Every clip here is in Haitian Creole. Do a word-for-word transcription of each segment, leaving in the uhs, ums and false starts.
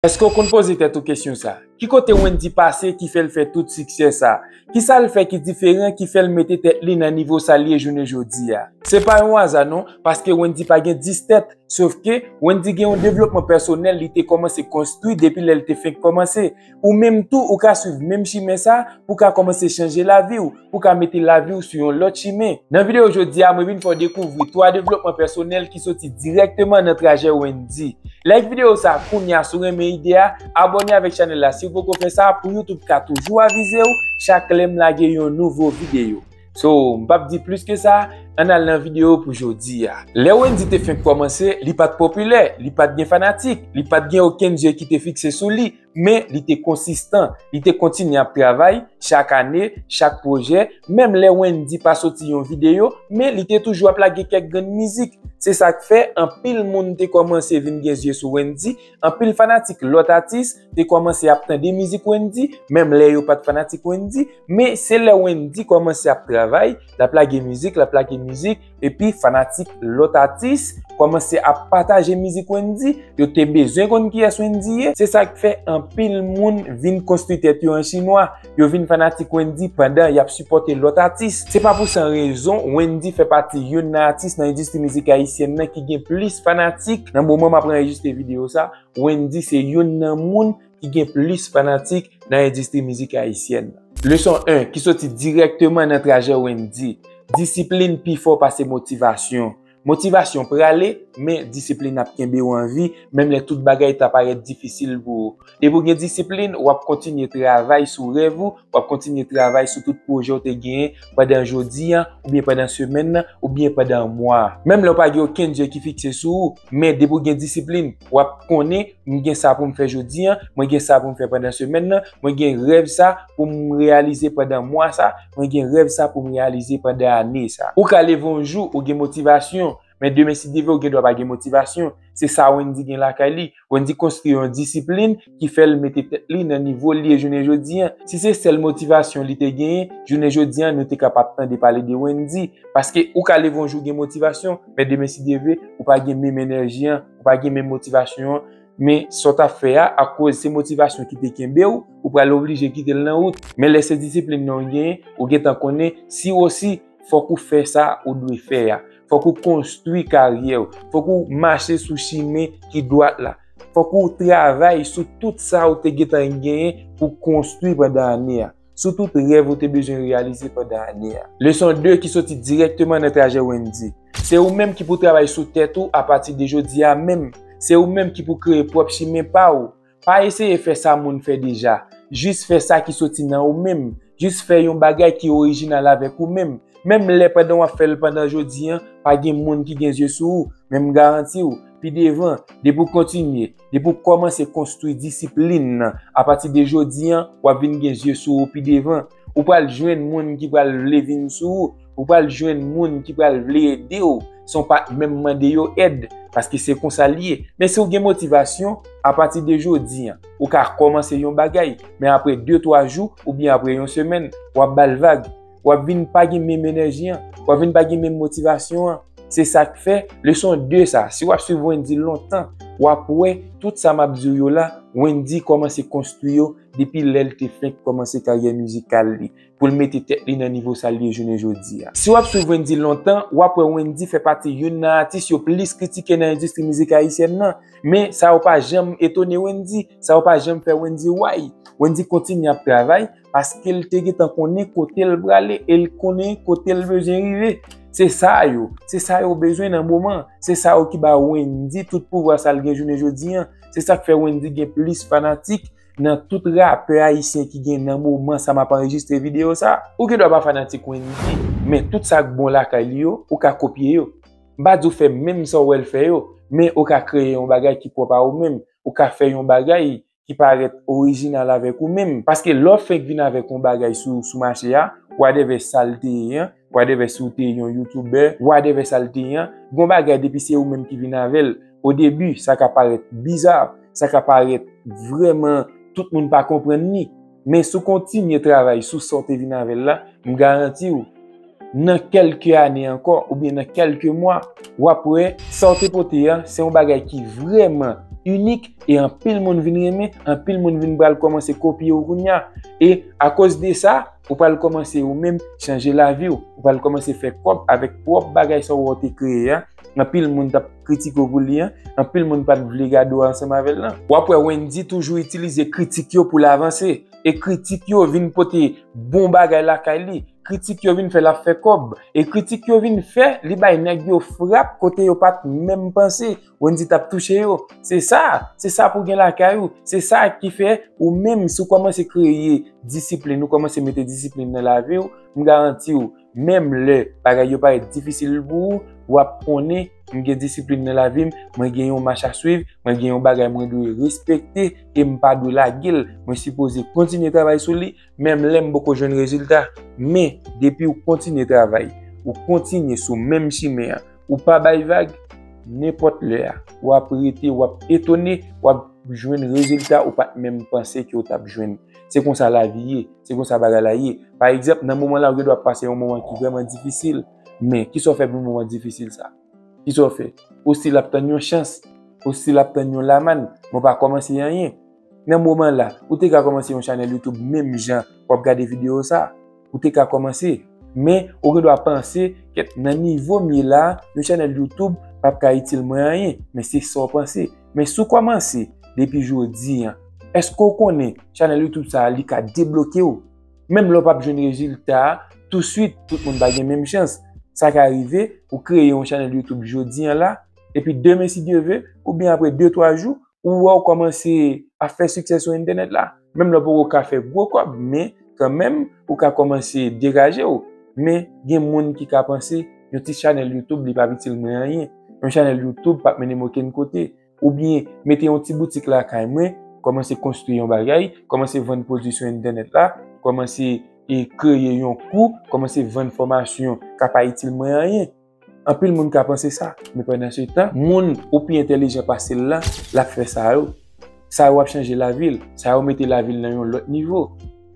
Èske w konn poze tèt ou kesyon sa? Ki kote Wendy pase ki fè l fè tout siksè sa? Kisa l fè ki diferan ki fè l mete tèt li nan nivo sa l ye jounen jodi a? Se pa yon aza non, paske Wendy pa gen dis tèt, sof ke Wendy gen yon devlopman pèsonèl li te kòmanse konstwi depi lè l te fenk kòmanse. Ou menm tou, ou ka swiv menm chimen sa pou w ka kòmanse chanje lavi w, pou w ka mete lavi w sou yon lòt chimen. Nan videyo jodi a, mwen vin fè w dekouvri twa devlopman pèsonèl ki soti dirèkteman nan trajè Wendy. Like videyo sa kounye a si w renmen ide a, abòne avèk chanèl la si w poko fè sa pou YouTube ka toujou avize w chak lè m lage yon nouvo videyo. So, m p ap di plis ke sa, ann al nan videyo pou jodi a. Lè Wendy te fenk kòmanse, li pa t popilè, li pa t gen fanatik, li pa t gen okenn je ki te fikse sou li, men li te konsistan, li te kontinye ap travay, chak ane, chak pwojè, menm lè Wendy pa soti yon videyo, men li te toujou ap lage kèk grenn mizik. Se sa k fè anpil moun te kòmanse vin gen zye sou Wendy, anpil fanatik lòt atis te kòmanse ap tande mizik Wendy, menm lè yo pa t fanatik Wendy, men se lè Wendy kòmanse ap travay, l ap lage mizik, l ap lage mizik, epi fanatik lòt atis kòmanse ap pataje mizik Wendy, yo te bezwen konn kiyès Wendy ye. Se sa k fè anpil moun vin konstwi tèt yo an chinwa. Yo vin fanatik Wendy pandan y ap sipòte lòt atis. Se pa pou san rezon Wendy fè pati youn nan atis nan endistri mizik ayisyèn nan ki gen plis fanatik. Nan moman m ap anrejistre videyo sa, Wendy se youn nan moun ki gen plis fanatik nan endistri mizik ayisyèn nan. Leson en ki soti dirèkteman nan trajè Wendy. Disiplin pi fò pase motivasyon. Motivasyon prale, men disiplin ap kenbe w an vi, menm lè tout bagay ta parèt difisil pou ou. Depi w gen disiplin, w ap kontinye travay sou rèv ou, w ap kontinye travay sou tout pwojè w te genyen pandan jodi a, oubyen pandan semèn nan, oubyen pandan mwa a. Menm lè w pa gen okenn je ki fikse sou ou, men depi w gen disiplin, w ap konnen, m gen sa pou m fè jodi a, mwen gen sa pou m fè pandan semèn nan, mwen gen rèv sa pou m reyalize pandan mwa sa, mwen gen rèv sa pou m reyalize pandan ane sa. Ou ka leve yon jou, ou gen motivasyon, men demen si Dye vle, ou gen dwa pa gen motivasyon. Se sa Wendy gen lakay li. Wendy konstwi yon disiplin ki fè l mete tèt li nan nivo l ye jounen jodi a. Si se sèl motivasyon li te genyen, jounen jodi a, nou te ka pa t tande pale de Wendy. Paske ou ka leve yon jou gen motivasyon, men demen si Dye vle, ou pa gen menm enèji an, ou pa gen menm motivasyon an, men sa w t ap fè a, akoz se motivasyon ki te kenbe w, ou pral oblije kite l nan wout. Men lè se disiplin nan w genyen, ou gentan konnen, si w osi, fòk ou fè sa ou dwe fè a. Fòk ou konstwi karyè w. Fòk ou mache sou chimen ki dwat la. Fòk ou travay sou tout sa ou te gentan genyen pou konstwi pandan ane a. Sou tout rèv ou te bezwen reyalize pandan ane a. Leson de ki soti dirèkteman nan trajè Wendy. Se ou menm ki pou travay sou tèt ou apati de jodi a menm. Se ou menm ki pou kreye pwòp chimen pa ou. Pa eseye fè sa moun fè deja. Jis fè sa ki soti nan ou menm. Jis fè yon bagay ki orijinal avèk ou menm. Menm lè pandan w ap fè l pandan jodi a, pa gen moun ki gen zye sou ou, men m garanti w, pi devan, depi w kontinye, depi w kòmanse konstwi disiplin nan, apati de jodi a, w ap vin gen zye sou ou pi devan. Ou pral jwenn moun ki pral vle vin sou ou, ou pral jwenn moun ki pral vle ede w, san w pa t menm mande yo èd, paske se konsa l ye. Men si w gen motivasyon, apati de jodi a, ou ka kòmanse yon bagay, men apre de, twa jou, oubyen apre yon semèn, w ap ba l vag. W ap vin pa gen menm enèji an, w ap vin pa gen menm motivasyon an. Se sa k fè, leson de sa, si w ap swiv Wendy lontan, w ap wè tout sa m ap di w yo la, Wendy kòmanse konstwi yo depi lè l te fenk kòmanse karyè mizikal li, pou l mete tèt li nan nivo sa l ye jounen jodi a. Si w ap swiv Wendy lontan, w ap wè Wendy fè pati youn nan atis yo plis kritike nan endistri mizik ayisyèn nan. Men sa yo pa janm etone Wendy, sa yo pa janm fè Wendy why. Wendy kontinye ap travay paske l te gentan konnen kote l prale e l konnen kote l bezwen rive. Se sa yo, se sa yo bezwen nan moman. Se sa yo ki ba Wendy tout pouvwa sa l gen jounen jodi a. Se sa k fè Wendy gen plis fanatik nan tout rapè ayisyen ki gen nan moman sa m ap anrejistre videyo sa. Ou gen dwa pa fanatik Wendy, men tout sa k bon lakay li yo, ou ka kopye yo. M pa di w fè menm sa w wè l fè yo, men ou ka kreye yon bagay ki pwòp a ou menm. Ou ka fè yon bagay ki parèt orijinal avèk ou menm. Paske lè w fenk vin avèk yon bagay sou, sou mache a, whatever sa l te ye an, whatever si w te yon youtubè, whatever sa l te ye an, gon bagay depi se ou menm ki vin avè l. O debi, sa ka parèt biza, sa ka parèt vrèman tout moun pa konprann li. Men si w kontinye travay sou sa w te vin avè l la, m garanti w, nan kèlke ane ankò, oubyen nan kèlke mwa, w ap wè sa w te pote a, se yon bagay ki vrèman inik, e anpil moun vin renmen, anpil moun vin pral kòmanse kopye w kounye a. E akoz de sa, ou pral kòmanse ou menm chanje lavi w. Ou pral kòmanse fè kòb avèk pwòp bagay sa w wè w te kreye a. Anpil moun t ap kritike w pou li an, anpil moun pa t vle gade w ansanm avè l lan. W ap wè Wendy toujou itilize kritik yo pou l avanse. E kritik yo vin pote bon bagay lakay li. Kritik yo vin fè l ap fè kòb. E kritik yo vin fè li bay nèg yo frap kote yo pa t menm panse Wendy t ap touche yo. Se sa, se sa pou gen lakay ou. Se sa ki fè ou menm, si w kòmanse kreye disiplin, ou kòmanse mete disiplin nan lavi w, m garanti w, menm lè bagay yo parèt difisil pou ou, w ap konnen m gen disiplin nan lavi m, mwen gen yon mach a swiv, mwen gen yon bagay mwen dwe respekte e m pa dwe lage l. Mwen sipoze kontinye travay sou li, menm lè m poko jwenn rezilta. Men, depi w kontinye travay, ou kontinye sou menm chimen an, ou pa bay vag, nenpòt lè a, w ap rete, w ap etone, w ap jwenn rezilta ou pa t menm panse ke w t ap jwenn. Se konsa lavi ye, se konsa bagay la ye. Pa egzanp, nan moman la, ou gen dwa ap pase yon moman ki vrèman difisil. Men, kisa w fè pou moman difisil sa? Kisa w fè? Ou still ap tann yon chans, ou still ap tann yon lamann, men w pa kòmanse anyen. Nan moman la, ou te ka kòmanse yon chanèl YouTube menm jan w ap gade videyo sa. Ou te ka kòmanse. Men, ou gen dwa panse, kèt, nan nivo m ye la, yon chanèl YouTube p ap ka itil mwen anyen. Men se sa w panse. Men si w kòmanse depi jodi an, èske w konnen chanèl YouTube sa a, li ka debloke w? Menm lè w p ap jwenn rezilta a touswit, tout moun pa gen menm chans. Sa ka rive, ou kreye yon chanèl YouTube jodi an la, epi demen, si Dye ve, oubyen apre de, twa jou, ou wè w kòmanse ap fè siksè sou entènèt la. Menm lè w poko ka fè gwo kòb, men kanmenm, ou ka kòmanse degaje w. Men, gen moun ki ka panse, yon ti chanèl YouTube, li p ap itil mwen anyen. Yon chanèl YouTube p ap mennen m okenn kote. Oubyen, mete yon ti boutik lakay mwen, kòmanse konstwi yon bagay, kòmanse vann pwodui sou entènèt la, kòmanse, e, kreye yon kou, kòmanse vann fòmasyon k ap pa itil mwen anyen. Anpil moun ka panse sa, men pandan se tan, moun ou pi entèlijan pase l lan, l ap fè sa yo. Sa yo ap chanje lavi l, sa yo mete lavi l nan yon lòt nivo.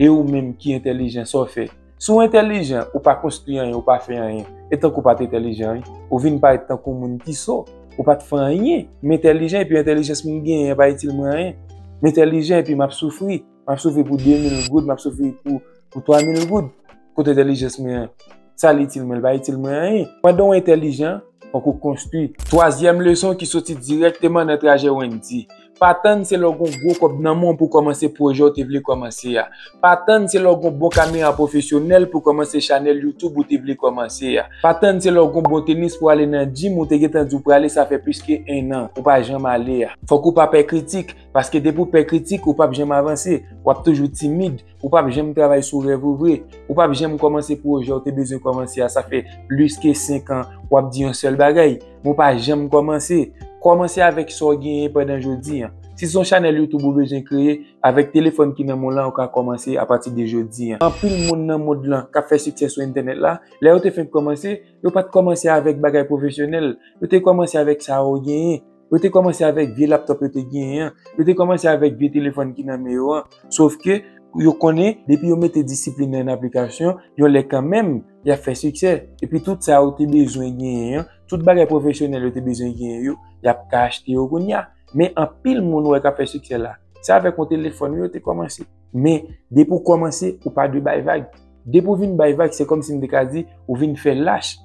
E ou menm ki entèlijan, sa w fè? Si w entèlijan, ou pa konstwi anyen, ou pa fè anyen, e tankou w pa t entèlijan, wi. Ou vin parèt tankou moun ki so, ou pa t fè anyen. M entèlijan, epi entèlijans m genyen an pa itil mwen anyen. M entèlijan, epi m ap soufri. M ap soufri pou de mil goud, m ap soufri pou, pou twa mil goud. Kote entèlijans mwen an? Sa l itil mwen, l pa itil mwen anyen. Pandan w entèlijan, fòk ou konstwi. Twazyèm leson ki soti dirèkteman nan trajè Wendy. Pa tann se lè w gen yon gwo kòb nan men w pou w kòmanse pwojè w te vle kòmanse a. Pa tann se lè w gen yon bon kamera pwofesyonèl pou w kòmanse chanèl YouTube ou te vle kòmanse a. Pa tann se lè w gen yon bon tenis pou w ale nan gym ou te gentan di w prale, sa fè plis ke en an ou pa janm ale a. Fòk ou pa pè kritik, paske depi w pè kritik, ou p ap janm avanse. W ap toujou timid. Ou p ap janm travay sou rèv ou vre. Ou p ap janm kòmanse pwojè w te bezwen kòmanse a, sa fè plis ke senk an, w ap di yon sèl bagay, men w pa janm kòmanse. Kòmanse avèk sa w genyen pandan jodi an. Si se yon chanèl YouTube ou bezwen kreye, avèk telefòn ki nan men w lan, ou ka kòmanse apati de jodi an. Anpil moun nan mond lan k ap fè siksè sou entènèt la, lè yo te fenk kòmanse, yo pa t kòmanse avèk bagay pwofesyonèl. Yo te kòmanse avèk sa yo genyen. Yo te kòmanse avèk vye laptòp yo te genyen an. Yo te kòmanse avèk vye telefòn ki nan men yo an. Sof ke yo konnen, depi yo mete disiplin nan an aplikasyon, yon lè kanmenm, y ap fè siksè. Epi tout sa yo te bezwen genyen an, tout bagay pwofesyonèl yo te bezwen genyen yo, y ap ka achte yo kounye a. Men anpil moun ou wè k ap fè siksè la, se avèk yon telefòn wi yo te kòmanse. Men depi w kòmanse, ou pa dwe bay vag. Depi w vin bay vag, se kòmsi m te ka di, ou vin fè lach.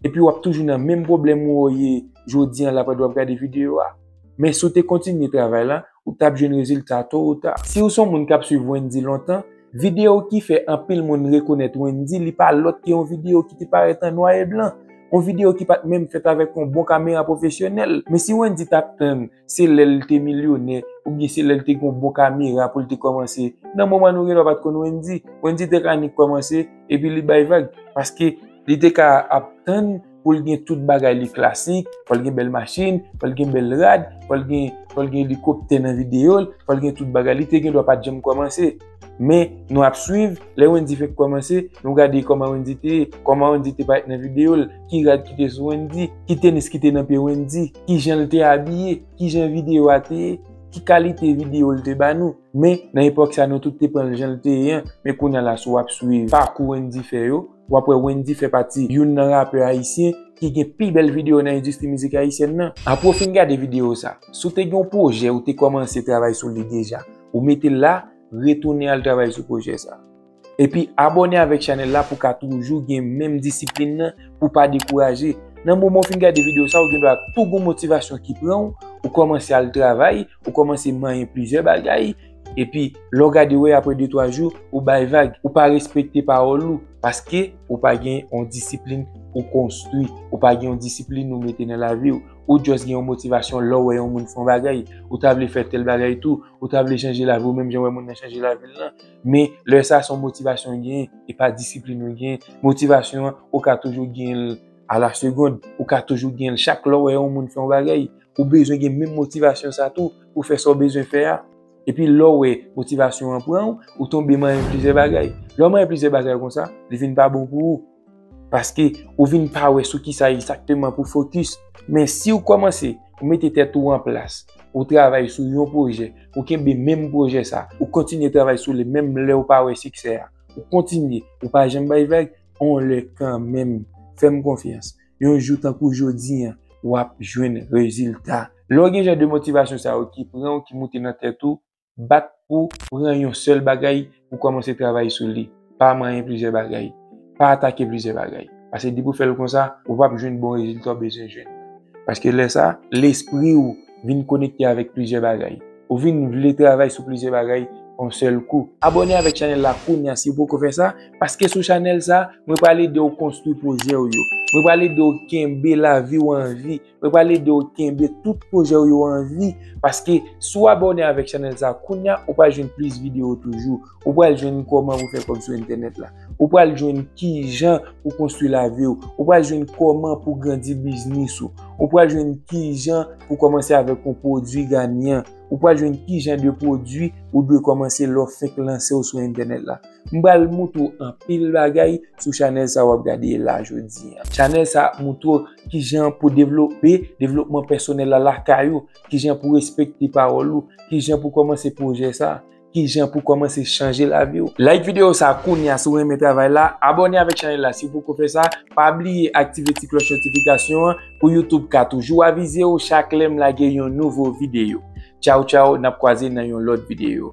Epi w ap toujou nan menm pwoblèm ou ye jodi an la pandan w ap gade videyo a. Men si w te kontinye travay la, ou t ap jwenn rezilta to ou ta. Si w se yon moun k ap swiv Wendy lontan, videyo ki fè anpil moun rekonèt Wendy, li pa lòt ke yon videyo ki te parèt an nwa e blan. Yon videyo ki pa t menm fèt avèk yon bon kamera pwofesyonèl. Men si Wendy t ap tann se lè l te milyonè, oubyen se lè l te gen yon bon kamera pou l te kòmanse, nan moman nou gen dwa pa t konn Wendy. Wendy te ka nik kòmanse, epi li bay vag. Paske li te ka ap tann pou l gen tout bagay li klasik, fò l gen bèl machin, fò l gen bèl rad, fò l gen, fò l gen elikoptè nan videyo l, fò l gen tout bagay. Li te gen dwa pa t janm kòmanse. Men, nou ap swiv, lè Wendy fenk kòmanse, nou gade kòman Wendy te ye, kòman Wendy te parèt nan videyo l, ki rad ki te sou Wendy, ki tenis ki te nan pye Wendy, ki jan l te abiye, ki jan videyo a te ye, ki kalite videyo l te ba nou. Men, nan epòk sa, nou tout te pran l jan l te ye an. Men kounye a la, si w ap swiv pakou Wendy fè yo, w ap wè Wendy fè pati youn nan rapè ayisyen ki gen pi bèl videyo nan endistri mizik ayisyèn nan. Apre w fin gade videyo sa, si w te gen yon pwojè ou te kòmanse travay sou li deja, ou mete l la, retounen al travay sou pwojè sa. Epi abòne avèk chanèl la pou w ka toujou gen menm disiplin nan, pou w pa dekouraje. Nan moman w fin gade videyo sa, ou gen dwa tou gon motivasyon ki pran w, ou kòmanse al travay, ou kòmanse manyen plizyè bagay, epi lè w gade wè apre de twa jou, ou bay vag, ou pa respekte pawòl ou, paske ou pa gen yon disiplin ou konstwi, ou pa gen yon disiplin ou mete nan lavi w, ou just gen yon motivasyon lè w wè yon moun fè yon bagay, ou ta vle fè tèl bagay tou, ou ta vle chanje lavi w menm jan w wè moun nan chanje lavi l lan, men lè sa se yon motivasyon w genyen, e pa disiplin ou genyen. Motivasyon an, ou ka toujou genyen l a la segond, ou ka toujou genyen l chak lè w wè yon moun fè yon bagay, ou bezwen gen menm motivasyon sa tou pou fè sa w bezwen fè a. Epi lè w wè motivasyon an pran w, ou tonbe manyen plizyè bagay. Lè w manyen plizyè bagay konsa, li vin pa bon pou ou. Paske ou vin pa wè sou kisa egzakteman pou fokis. Men si w kòmanse, ou mete tèt ou an plas, ou travay sou yon pwojè, ou kenbe menm pwojè sa, ou kontinye travay sou li menm lè w pa wè siksè a, ou kontinye, ou pa janm bay vag, on lè kanmenm, fè m konfyans. Yon jou tankou jodi an, w ap jwenn rezilta. Lè w gen jan de motivasyon sa yo ki pran w, ki moute nan tèt ou, bat pou pran yon sèl bagay pou kòmanse travay sou li. Pa manyen plizyè bagay. Pa atake plizyè bagay. Paske depi w fè l konsa, ou p ap jwenn bon rezilta w bezwen jwenn. Paske lè sa, lespri w vin konekte avèk plizyè bagay. Ou vin vle travay sou plizyè bagay yon sèl kou. Abòne avèk chanèl la kounye a si w poko fè sa, paske sou chanèl sa, mwen pral ede w konstwi pwojè w yo. Mwen pral ede w kenbe lavi w anvi. Mwen pral ede w kenbe tout pwojè w yo anvi, paske si w abòne avèk chanèl sa kounye a, ou pral jwenn plis videyo toujou. Ou pral jwenn kòman pou fè kòb sou entènèt la. Ou pral jwenn kijan pou konstwi lavi w. Ou pral jwenn kòman pou grandi biznis ou. Ou pral jwenn kijan pou kòmanse avèk yon pwodui ganyan. Ou pral jwenn kijan de pwodui ou dwe kòmanse lè w fenk lanse w sou entènèt la. M pral moutre w anpil bagay sou chanèl sa w ap gade la jodi an. Chanèl sa ap moutre w kijan pou devlope devlopman pèsonèl la lakay ou, kijan pou respekte pawòl ou, kijan pou kòmanse pwojè sa, kijan pou kòmanse chanje lavi w. Like videyo sa kounye a si w renmen travay la, abòne avèk chanèl la si w poko fè sa, pa bliye aktive ti klòch notifikasyon an pou YouTube ka toujou avize w chak lè m lage yon nouvo videyo. Tchaw tchaw, n ap kwaze nan yon lòt videyo.